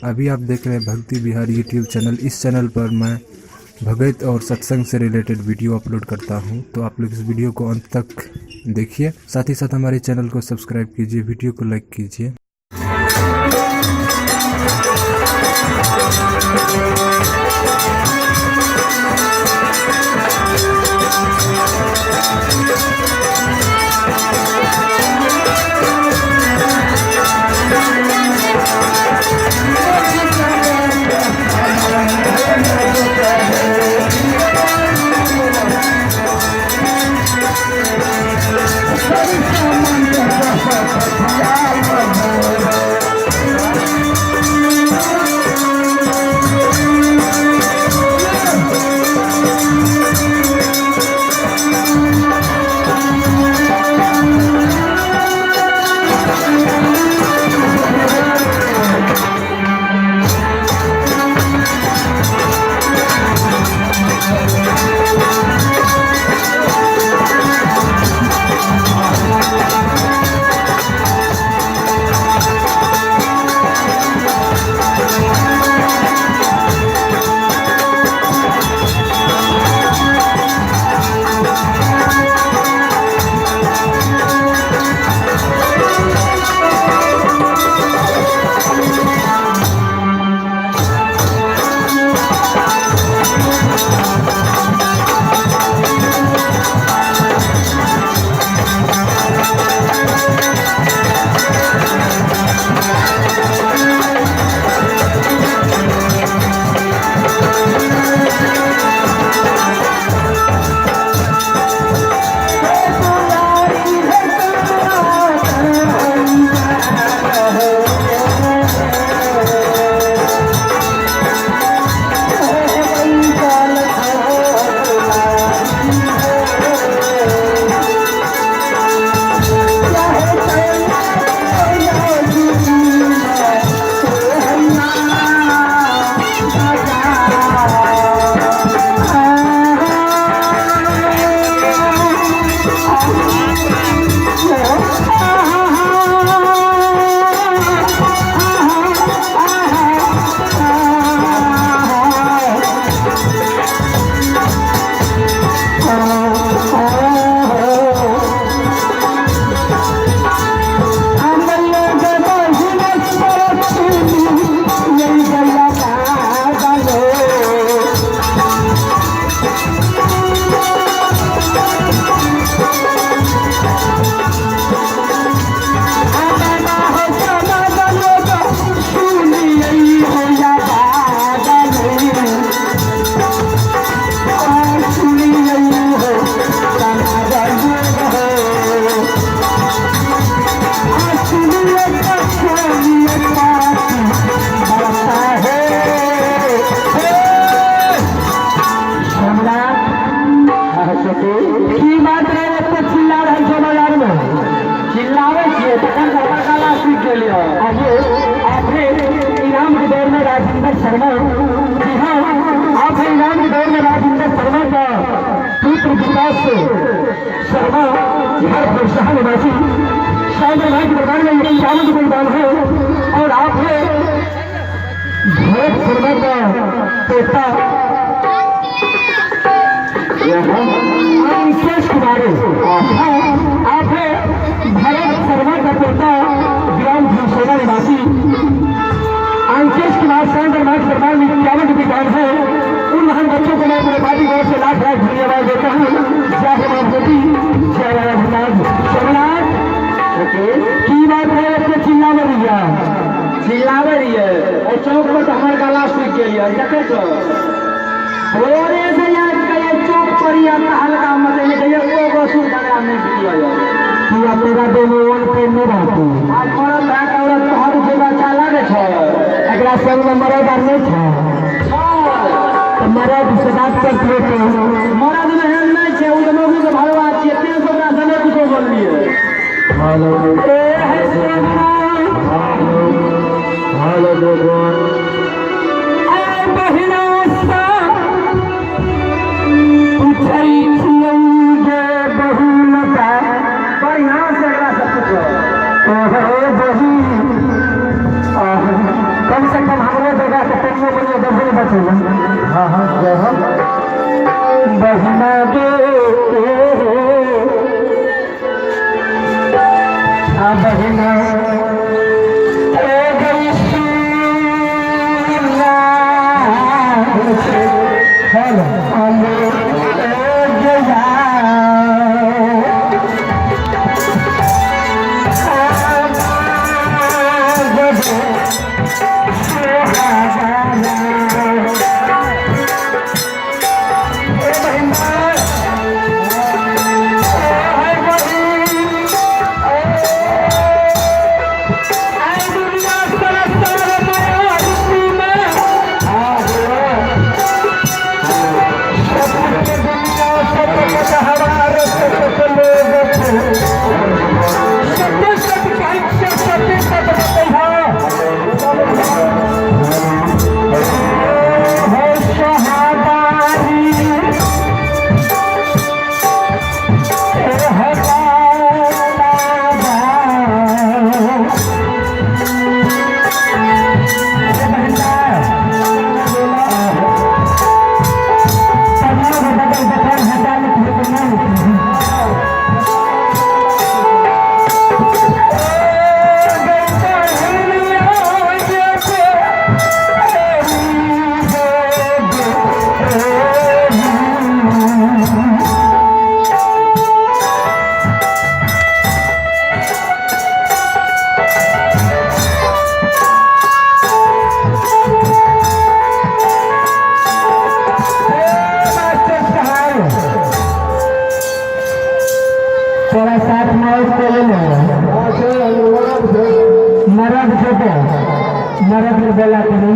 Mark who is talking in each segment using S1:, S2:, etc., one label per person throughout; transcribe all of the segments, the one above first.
S1: अभी आप देख रहे हैं भक्ति बिहार यूट्यूब चैनल। इस चैनल पर मैं भगत और सत्संग से रिलेटेड वीडियो अपलोड करता हूं, तो आप लोग इस वीडियो को अंत तक देखिए। साथ ही साथ हमारे चैनल को सब्सक्राइब कीजिए, वीडियो को लाइक कीजिए।
S2: की बात रहे एते चिल्ला रहल छौ बाजार में?
S3: चिल्लाबै छियै तखन तऽ हमर गला सूखि गेल यऽ।
S2: आइए आप हैं इनाम के दौर में राजेंद्र शर्मा। जी हाँ, आप हैं इनाम के दौर में राजेंद्र शर्मा का पुत्र विकास शर्मा, घर फरसाहा निवासी, शायद भाई के दरबार में 51 रुपये दान है। और आप हैं भरत शर्मा का पोता अंकेश कुमारी। हाँ, आप हैं भरत शर्मा का पोता, ग्राम भूसेना निवासी अंकेश कुमार, सेंटर मार्ग दरबार में 51 रुपये दान है। उन महान बच्चों को मैं अपने पार्टी की ओर से लाख लाख धन्यवाद देता हूँ। जय हे माँ भगवती, जय रघुनाथ सोमनाथ। की बात है, एते चिल्लावे रहिया?
S3: चिल्लाबै रहियै एहि चौक पर तऽ हमर गला सूखि गेल यऽ। देखै छौ, भोरे से याद कहिए चौक पर या हल्का मचेने छै, एको गो सुर झगड़ा नहि भेल यऽ।
S2: किया, तेरा दोनों ओन पे नहीं रहती?
S3: आ मरद भए कऽ औरत पहाड़ उठेबा अच्छा लागै छै?
S2: एकरा संग में मरद आर नहीं था? तो मरद से बात करते तो
S3: मरद में एहन नहि छै, ओ तऽ मौगी के भरवा छियै, तें से ओकरा से नहि कुछो बोललियै।
S2: हेलो। ए है सोना।
S3: हेलो भगवान।
S2: ए बहिना सा पूछै छियै गे बहुलता।
S3: बढ़िआँ से एकरा सब पूछो।
S2: ओहो बही, कम से कम हमरा के तनियो मनियो देबे बचेला।
S4: हाँ हाँ, जय हो।
S2: बहिना गे, आ बहिना ए गई सुना
S4: हेलो।
S2: अले ए गया। तोरा साथ मौज के ले। मरद छोटे मरद के बेला करी।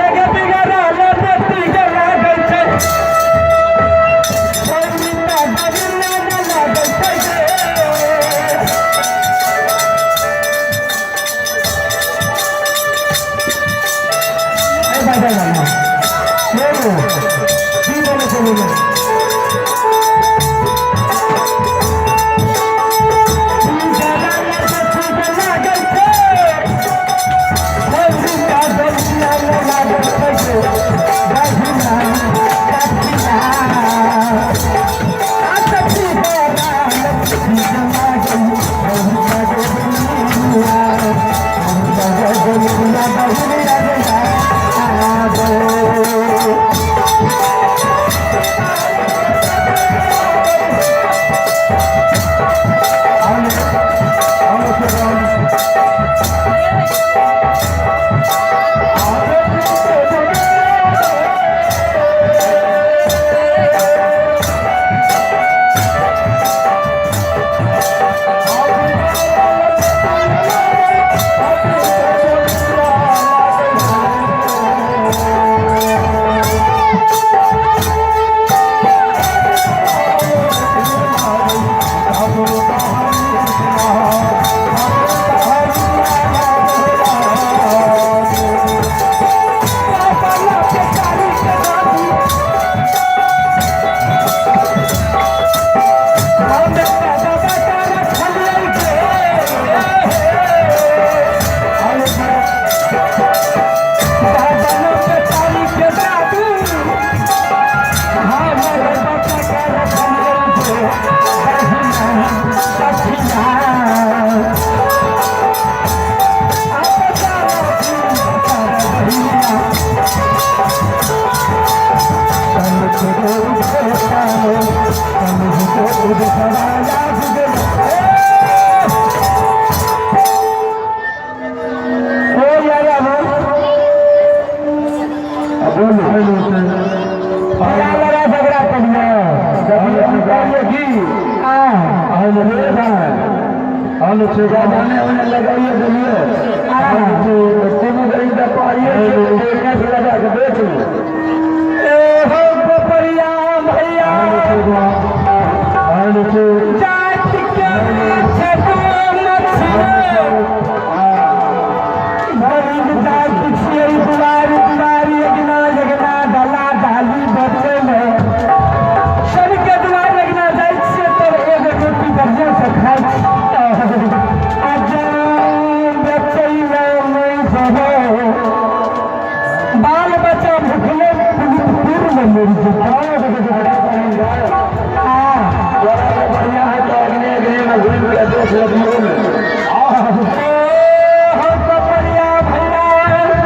S2: एक बिगड़ रहले के लागल छै, कोई मिन्ना बगिना न लागल छै। ए बाबा बाबा, बोलो, की बोले से बोलो।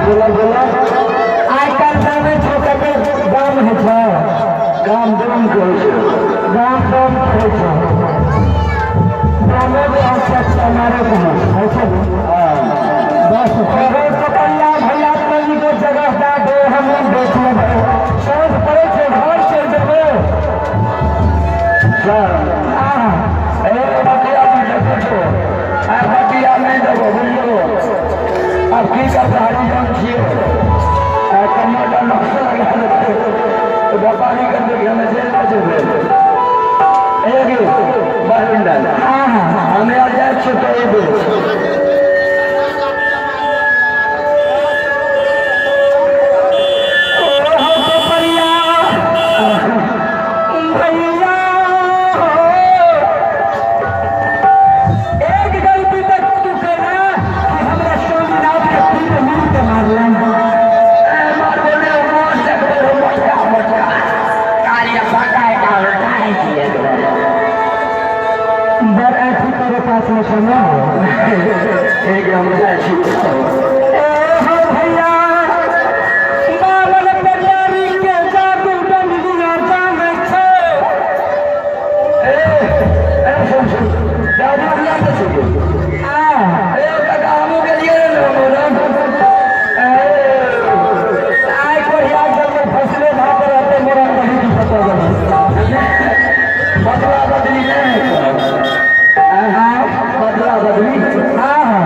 S4: बोला बोला।
S2: आइ काल्हि जानै छौ कते दाम होइ छै?
S4: गाम दाम के होइ छै।
S2: दाम दाम के होइ छै। दामे जे होइ छै मारे के होइ छै ने? बस अरे कपड़िया भैया, तनी को जगह दए दे, हम बेच लेबै। साँझ पड़ै छै, घर चलि जेबै।
S4: सर।
S2: आह।
S4: ए बतिया नहि देखो तो, आ बतिया नहि देबो, बुझलो? आब की करबै, हरिजन छियै। आ कनियो नक्शा लगा देतै तऽ व्यापारी के देखिए हमे चलि नहि जेबै। एक बहिन,
S2: आह।
S4: हमे आर जाइ छियै तऽ एबै।
S2: ओ कपड़िया भैया हो, एक गलती तक तू केना कि हमरा स्वामीनाथ के तीर मिल के मारलन।
S4: ए मारबो ने, मोन देखबै रे, मोटका मोटका कारिया फाका है का काहे किए?
S2: बर ऐसी तेरे पास में समय हो।
S4: एक हम जाइ छी।
S2: ए हो भैया, बामन कल्याणी के जादू डंडिया जानै छै।
S4: ए ए, सुन सुन, जादू बुला दे छी।
S2: आ।
S4: ए काका, हमहूँ गेलियै रे ने मोरन। ए।
S2: आइ कोढ़िया जल में फसले भऽ के रहते, मोरन कहीं भी पता गेलै।
S4: बदला बदली नहि
S2: हाँ।
S4: बदला बदली।
S2: हाँ हाँ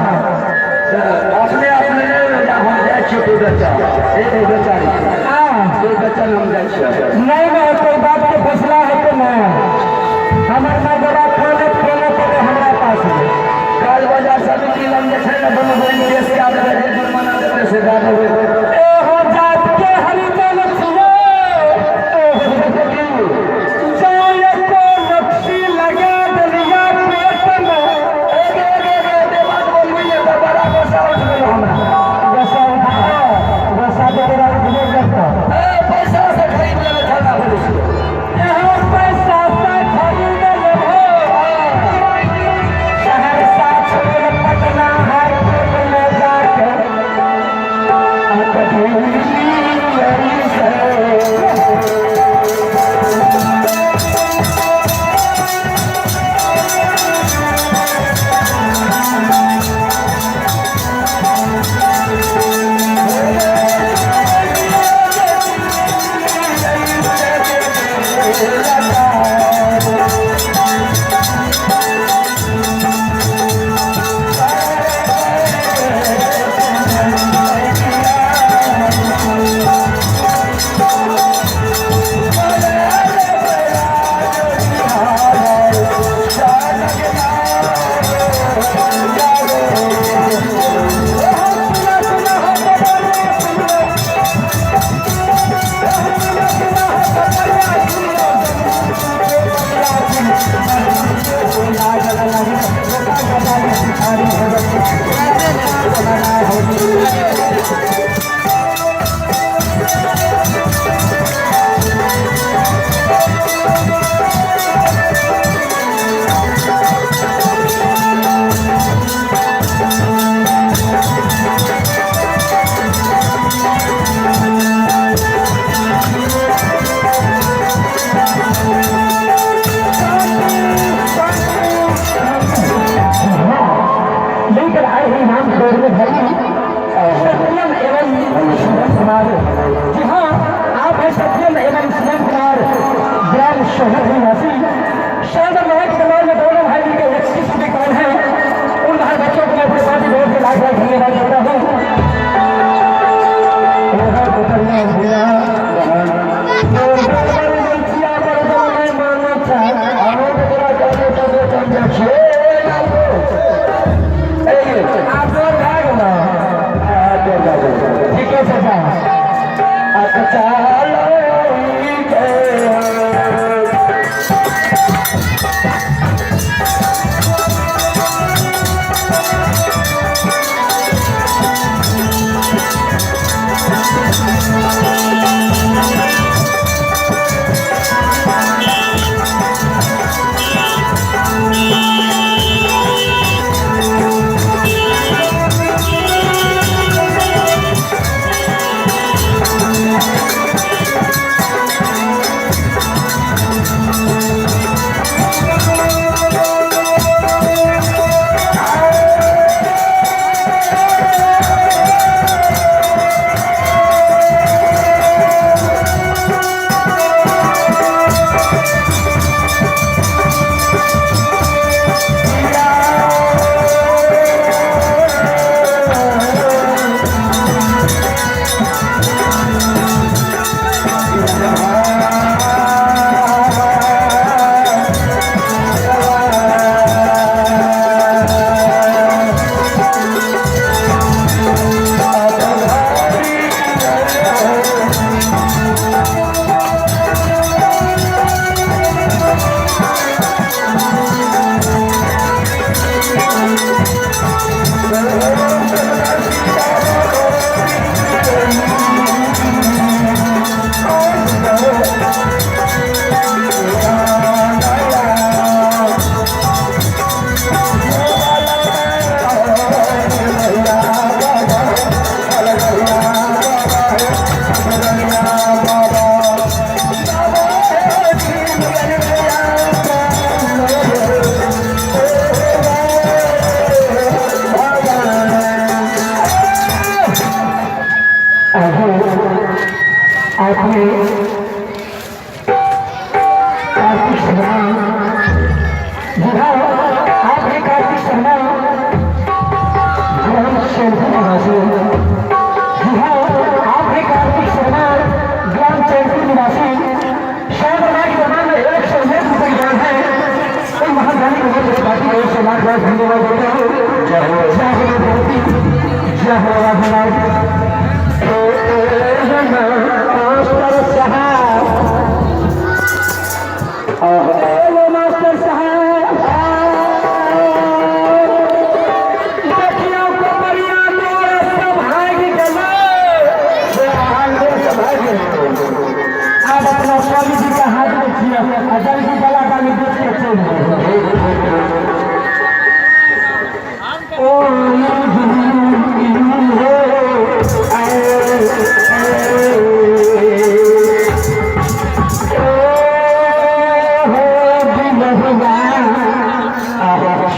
S4: अपने अपने नहि जा, हम जाइ छियै। तू बेचा, ए बेचारी।
S2: हाँ।
S4: तू बेचल, हम जाइ छियै।
S2: नहीं नहीं, कोई बात के फैसला हेतै ने, हमर मर्दबा खोले खोले पड़े हमरा पास में।
S4: काल बाजार समिति लग जे छै ने, दुनू बहिन केस कए देबै, जे जुर्माना देतै से दए देबै।
S2: ए हो, जात के हरिजन छियै, जाय को नक्शी लगा देलिया पेट में।
S4: ए गे गे गे, एते बात बोलबी ने तऽ बड़ा गुस्सा उठि गेल हमरा।
S2: गुस्सा उठा, गुस्सा तो तोरा उठबे। आपने कार्तिक शर्मा, जी हाँ, आप हैं कार्तिक शर्मा, ग्राम चैनपुर निवासी। जी हाँ, आप हैं कार्तिक शर्मा, ग्राम चैनपुर निवासी। शर्मा के दरबार में 101 रुपये की दान है। कोई महादानी को बहुत बाकी 100 लाख लाख धन्यवाद देते हो। जय हो, जय हो भगवती, जय हो राघवनाथ। मास्टर साहब, ओ मास्टर साहब, देखियो कमरिया तोरा सब भागि गेलै। आब अपना स्वामी जी का हाथ में छियै आ जल्दी गला गाली बेच के चलि जाउ। ओ हो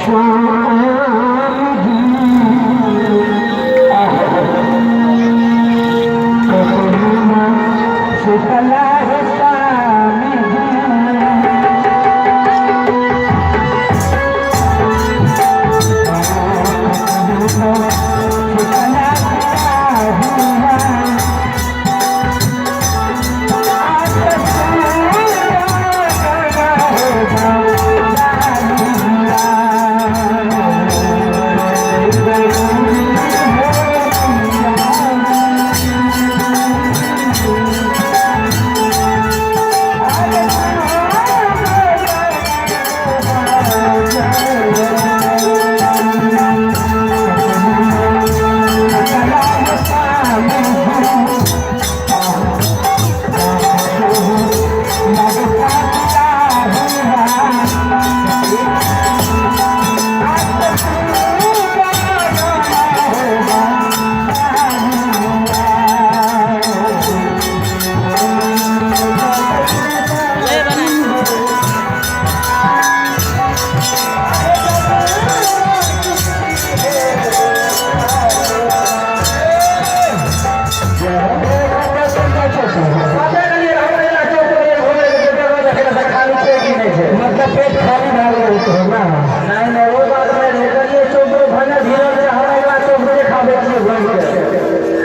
S2: स्वामी जी। मतलब पेट खाली भए गेल रहै ना?
S3: नहीं नहीं, वो बात नहीं रहे। करिए चौक पर भने भीड़ छै, हम अगला चौक पर देखाबै छियै घुमि के।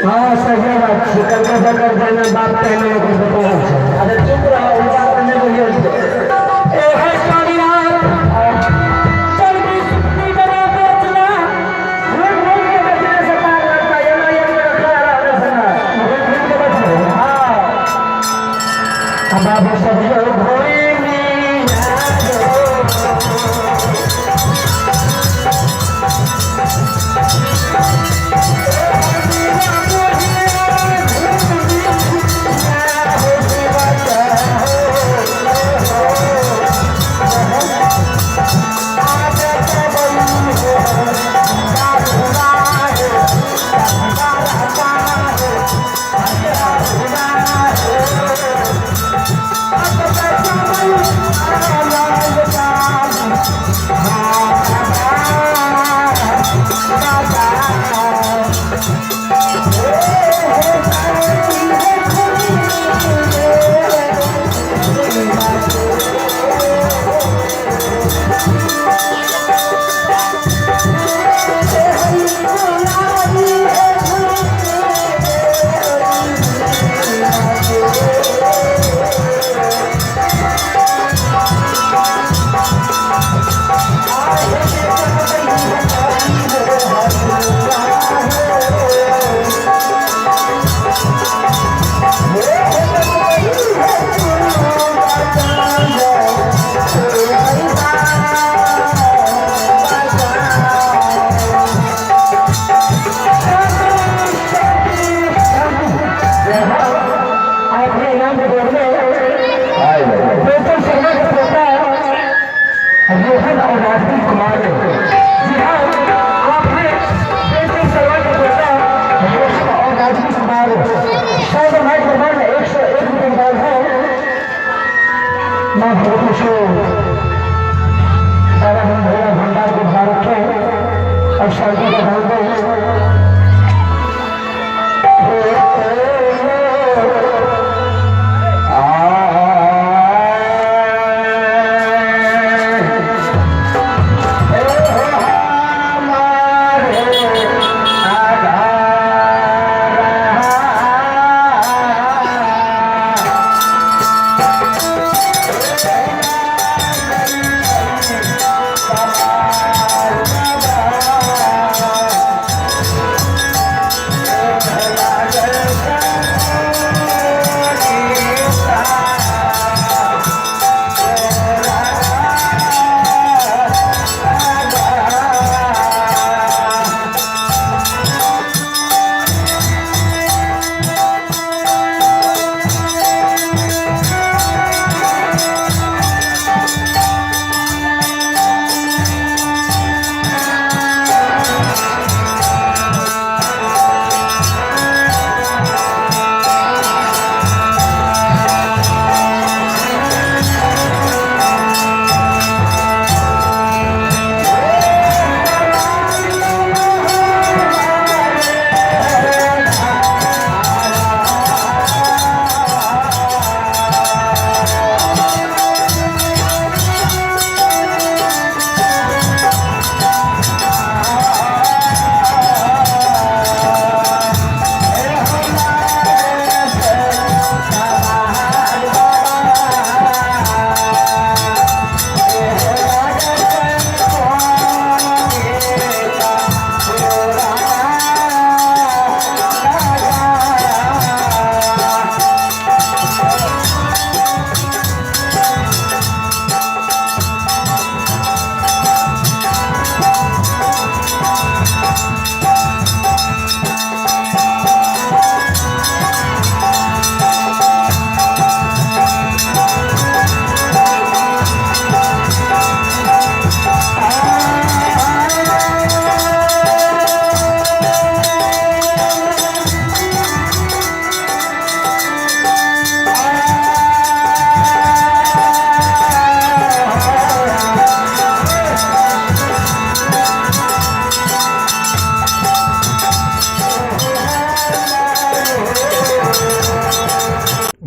S2: हाँ, सही बात छै। कल बकर जाना बाप पहले ओकर बताबै छै।
S3: अरे चुप रहो, वो बात नहीं बोलियो।
S2: ए है स्वामीनाथ, जल्दी सुखी बना बेचना।
S3: घूम घूम के बेचने से पार लगता है, एना एक जगह खड़ा रहने से ना।
S2: घूम घूम के बेचना।
S3: हाँ।
S2: हम बाबू सब लोग घूमी। अपने इनाम के दौर में गौतम शर्मा का पोता रोहन और राजवीर कुमार। जी हाँ, आपने गौतम शर्मा का पोता रोहन और राजवीर कुमार, साइबर नाइट दरबार में 101 रुपये दान है। माँ भगवती से बाबा हम भैया भंडार को भरा रखे और शांति का दान दे।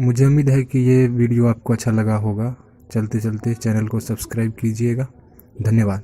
S1: मुझे उम्मीद है कि ये वीडियो आपको अच्छा लगा होगा। चलते चलते चैनल को सब्सक्राइब कीजिएगा। धन्यवाद।